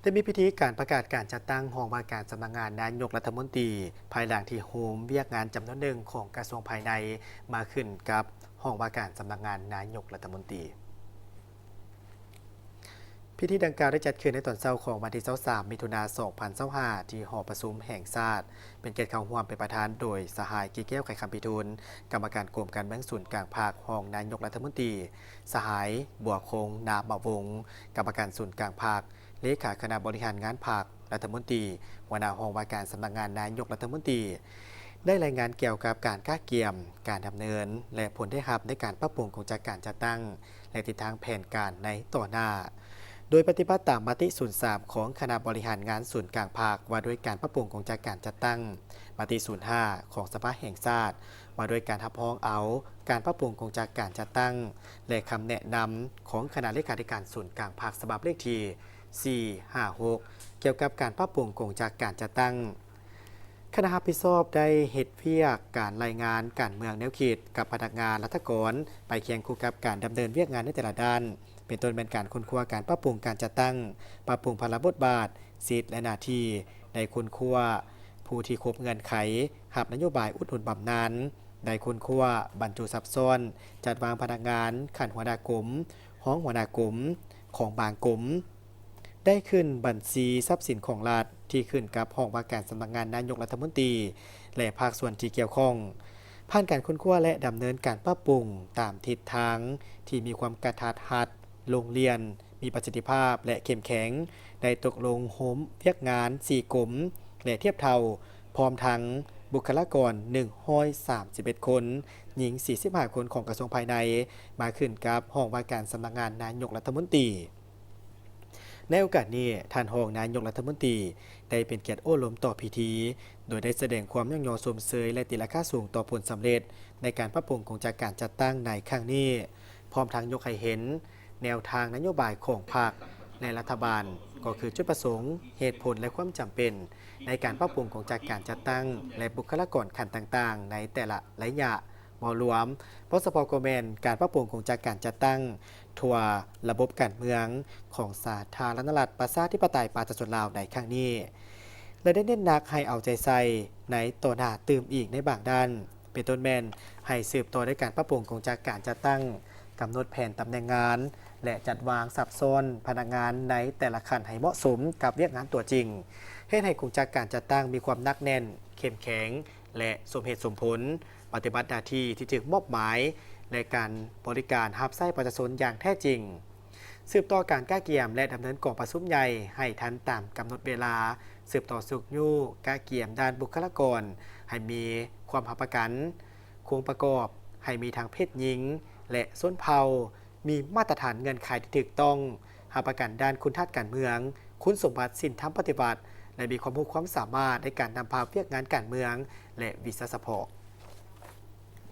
ໄດ້ມີພິທີການປະກາດການຈັດຕັ້ງຫ້ອງວ່າການສຳນັກງານນາຍົກລັດຖະມົນຕີ ພາຍຫຼັງທີ່ໂຮມວຽກງານຈຳນວນໜຶ່ງຂອງກະຊວງພາຍໃນມາຂຶ້ນກັບຫ້ອງວ່າການສຳນັກງານນາຍົກລັດຖະມົນຕີ. ພິທີດັ່ງກ່າວໄດ້ຈັດຂຶ້ນໃນຕອນເຊົ້າຂອງວັນທີຊາວສາມ ມິຖຸນາ ສອງພັນຊາວຫ້າ ທີ່ຫໍປະຊຸມແຫ່ງຊາດ, ເປັນກຽດເຂົ້າຮ່ວມເປັນປະທານໂດຍສະຫາຍ ກິແກ້ວ ໄຂຄຳພິທູນ, ກຳມະການກົມການເມືອງສູນກາງພັກ, ຮອງນາຍົກລັດຖະມົນຕີ, ສະຫາຍ ບົວຄົງ ນາມມະວົງ, ກຳມະການສູນກາງພັກ, ເລຂາຄະນະບໍລິຫານງານພັກ, ລັດຖະມົນຕີ, ຫົວໜ້າຫ້ອງວ່າການສຳນັກງານນາຍົກລັດຖະມົນຕີ ໄດ້ລາຍງານກ່ຽວກັບການກະກຽມ, ການດຳເນີນ ແລະ ຜົນໄດ້ຮັບໃນການປັບປຸງກົງຈັກການຈັດຕັ້ງ ແລະ ທິດທາງແຜນການໃນຕໍ່ໜ້າ, ໂດຍປະຕິບັດຕາມມະຕິສູນສາມຂອງຄະນະບໍລິຫານງານສູນກາງພັກ ວ່າດ້ວຍການປັບປຸງກົງຈັກການຈັດຕັ້ງ, ມະຕິສູນຫ້າຂອງສະພາແຫ່ງຊາດ ວ່າດ້ວຍການຮັບຮອງເອົາການປັບປຸງກົງຈັກການຈັດຕັ້ງ ແລະ ຄຳແນະນຳຂອງຄະນະເລຂາທິການສູນກາງພັກ ສະບັບເລກທີ ສີ່ຫ້າຫົກ ກ່ຽວກັບການປັບປຸງກົງຈັກການຈັດຕັ້ງ. ຄະນະຮັບຜິດຊອບໄດ້ເຮັດວຽກການລາຍງານການເມືອງແນວຄິດກັບພະນັກງານລັດຖະກອນ ໄປຄຽງຄູ່ກັບການດຳເນີນວຽກງານໃນແຕ່ລະດ້ານ, ເປັນຕົ້ນແມ່ນການຄົ້ນຄວ້າການປັບປຸງການຈັດຕັ້ງ, ປັບປຸງພາລະບົດບາດ, ສິດ ແລະ ໜ້າທີ່, ໄດ້ຄົ້ນຄວ້າຜູ້ທີ່ຄົບເງື່ອນໄຂຮັບນະໂຍບາຍອຸດໜູນບຳນານ, ໄດ້ຄົ້ນຄວ້າບັນຈຸຊັບຊ້ອນ, ຈັດວາງພະນັກງານຂັ້ນຫົວໜ້າກົມ, ຮອງຫົວໜ້າກົມຂອງບາງກົມ. ໄດ້ຂຶ້ນບັນຊີຊັບສິນຂອງລັດທີ່ຂຶ້ນກັບຫ້ອງວ່າການສຳນັກງານນາຍົກລັດຖະມົນຕີ ແລະ ພາກສ່ວນທີ່ກ່ຽວຂ້ອງ, ຜ່ານການຄົ້ນຄວ້າ ແລະ ດຳເນີນການປັບປຸງຕາມທິດທາງທີ່ມີຄວາມກະທັດຮັດ, ໂລ່ງລ່ຽນ, ມີປະສິດທິພາບ ແລະ ເຂັ້ມແຂງ, ໄດ້ຕົກລົງໂຮມວຽກງານສີ່ກົມ ແລະ ທຽບເທົ່າ, ພ້ອມທັງບຸກຄະລາກອນໜຶ່ງຮ້ອຍສາມສິບເອັດຄົນ, ຍິງສີ່ສິບຫ້າຄົນຂອງກະຊວງພາຍໃນ ມາຂຶ້ນກັບຫ້ອງວ່າການສຳນັກງານນາຍົກລັດຖະມົນຕີ. ໃນໂອກາດນີ້, ທ່ານຮອງນາຍົກລັດຖະມົນຕີ ໄດ້ເປັນກຽດໂອ້ລົມຕໍ່ພິທີ, ໂດຍໄດ້ສະແດງຄວາມຍ້ອງຍໍຊົມເຊີຍ ແລະ ຕີລາຄາສູງຕໍ່ຜົນສຳເລັດໃນການປັບປຸງກົງຈັກການຈັດຕັ້ງໃນຄັ້ງນີ້, ພ້ອມທັງຍົກໃຫ້ເຫັນແນວທາງນະໂຍບາຍຂອງພັກ ແລະ ລັດຖະບານ, ກໍຄືຈຸດປະສົງ, ເຫດຜົນ ແລະ ຄວາມຈຳເປັນໃນການປັບປຸງກົງຈັກການຈັດຕັ້ງ ແລະ ບຸກຄະລາກອນຂັ້ນຕ່າງໆໃນແຕ່ລະໄລຍະ. ເວົ້າລວມ, ເວົ້າສະເພາະກໍແມ່ນການປັບປຸງກົງຈັກການຈັດຕັ້ງທົ່ວລະບົບການເມືອງຂອງສາທາລະນະລັດປະຊາທິປະໄຕປະຊາຊົນລາວໃນຄັ້ງນີ້ ແລະ ໄດ້ເນັ້ນໜັກໃຫ້ເອົາໃຈໃສ່ໃນຕໍ່ໜ້າຕື່ມອີກໃນບາງດ້ານ, ເປັນຕົ້ນແມ່ນໃຫ້ສືບຕໍ່ໃນການປັບປຸງກົງຈັກການຈັດຕັ້ງ, ກຳນົດແຜນຕຳແໜ່ງງານ ແລະ ຈັດວາງຊັບຊ້ອນພະນັກງານໃນແຕ່ລະຂັ້ນໃຫ້ເໝາະສົມກັບວຽກງານຕົວຈິງ, ເຮັດໃຫ້ກົງຈັກການຈັດຕັ້ງມີຄວາມໜັກແໜ້ນ, ເຂັ້ມແຂງ ແລະ ສົມເຫດສົມຜົນ, ປະຕິບັດໜ້າທີ່ທີ່ຖືກມອບໝາຍ ແລະ ການບໍລິການຮັບໃຊ້ປະຊາຊົນຢ່າງແທ້ຈິງ. ສືບຕໍ່ການກະກຽມ ແລະ ດຳເນີນກອງປະຊຸມໃຫຍ່ໃຫ້ທັນຕາມກຳນົດເວລາ, ສືບຕໍ່ຊຸກຍູ້ກະກຽມດ້ານບຸກຄະລາກອນໃຫ້ມີຄວາມຮັບປະກັນ, ໂຄງປະກອບໃຫ້ມີທັງເພດຍິງ ແລະ ຊົນເຜົ່າ, ມີມາດຕະຖານເງື່ອນໄຂທີ່ຖືກຕ້ອງ, ຮັບປະກັນດ້ານຄຸນທາດການເມືອງ, ຄຸນສົມບັດສິນທຳປະຕິວັດ ແລະ ມີຄວາມຮູ້ຄວາມສາມາດໃນການນຳພາວຽກງານການເມືອງ ແລະ ວິຊາສະເພາະ.